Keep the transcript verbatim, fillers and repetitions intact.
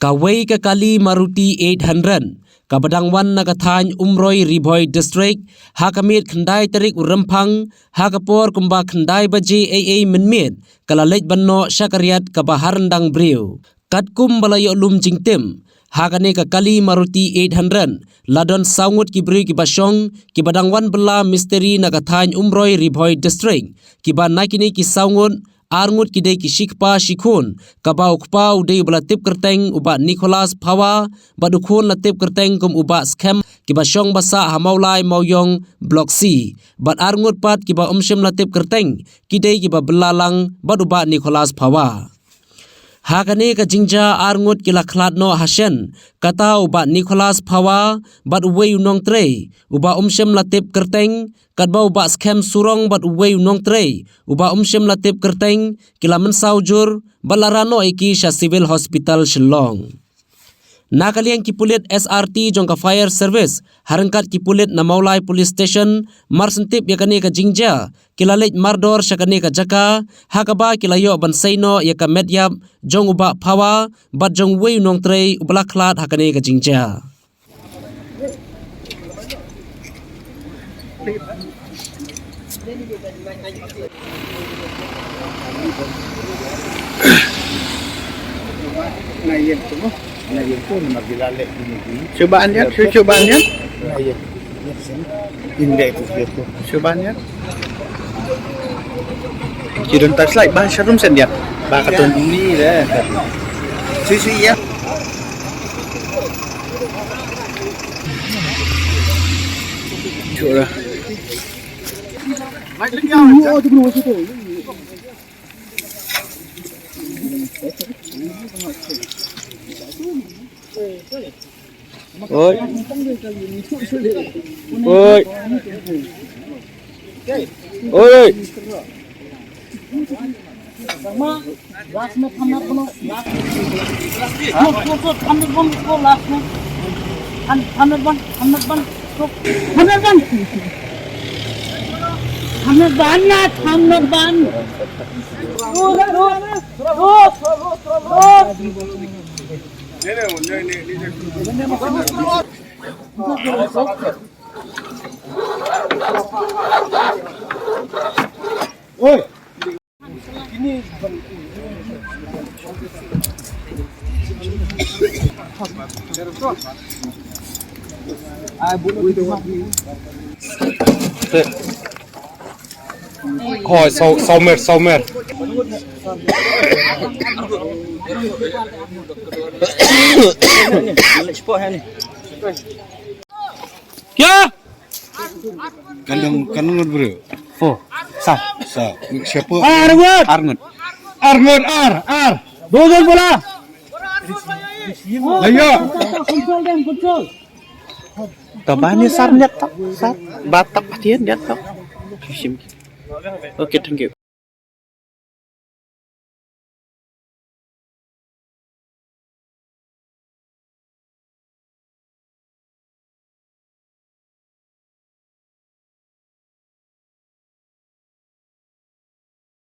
Kawei ka kali Maruti eight hundred kaba dang wan na ka thaiñ Umroi, Ri Bhoi District, ha ka miet khyndai tarik u Rymphang, ha ka por kumba khyndai baje ei ei mynmiet, ka la leit ban noh sha ka riat kaba ha ryndang briew. Katkum ba la ïoh lum jingtip, ha kane ka kali Maruti eight hundred la don saw ngut ki briew kiba shong, kiba dang wan bylla mistri na ka thaiñ Umroi, Ri Bhoi District, kiba na kine ki saw ngut, ar ngut ki dei ki shi kpa shi khun, kaba u kpa u dei uba la tip kyrteng u Bah Nicholas Phawa, bad u khun la tip kyrteng kum u Bah Skhem, kiba shong ba sah ha Mawlai Mawiong Block C, bad ar ngut pat kiba ym shym la tip kyrteng, ki dei kiba bylla lang bad u Bah Nicholas Phawa. Ha kane ka jingjia ar ngut ki la khlad noh ha shen, kata u Bah Nicholas Phawa, bad uwei u nongtrei, uba ym shym la tip kyrteng, katba u Bah Skhem Surong bad uwei u nongtrei, uba ym shym la tip kyrteng, ki la mynsaw jur, bad la rah noh ïa ki sha Civil Hospital Shillong. Na ka liang ki pulit S R T jong ka Fire Service, ha ryngkat ki pulit na Mawlai Police Station, mar shen tip ïa kane ka jingjia, ki la leit mardor sha kane ka jaka, ha kaba ki la ïoh ban sei noh ïa ka met ïap jong u Bah Phawa, bad jong uwei u nongtrei uba la khlad ha kane ka jingjia. Cuba anian, cu-, cuba anian. Cuba anian. Ci don touchlight, ba sharum sen dia. Ba katun. Ini dah. Sui sui ya. Cuba. Oi. Oi. Oi. Hoi, saw, saw mer, saw mer. Kya? Kandang, kandang ngut bru. Fo. Sa. Sa. Siapa? Ar ngut. Ar ngut. Ar ngut, ar, ar. Dua ngut bola. Ayo. Control dem, control. Tabani sar nyat tak, sar. Batak patien nyat tak. Sim. Okay, thank you.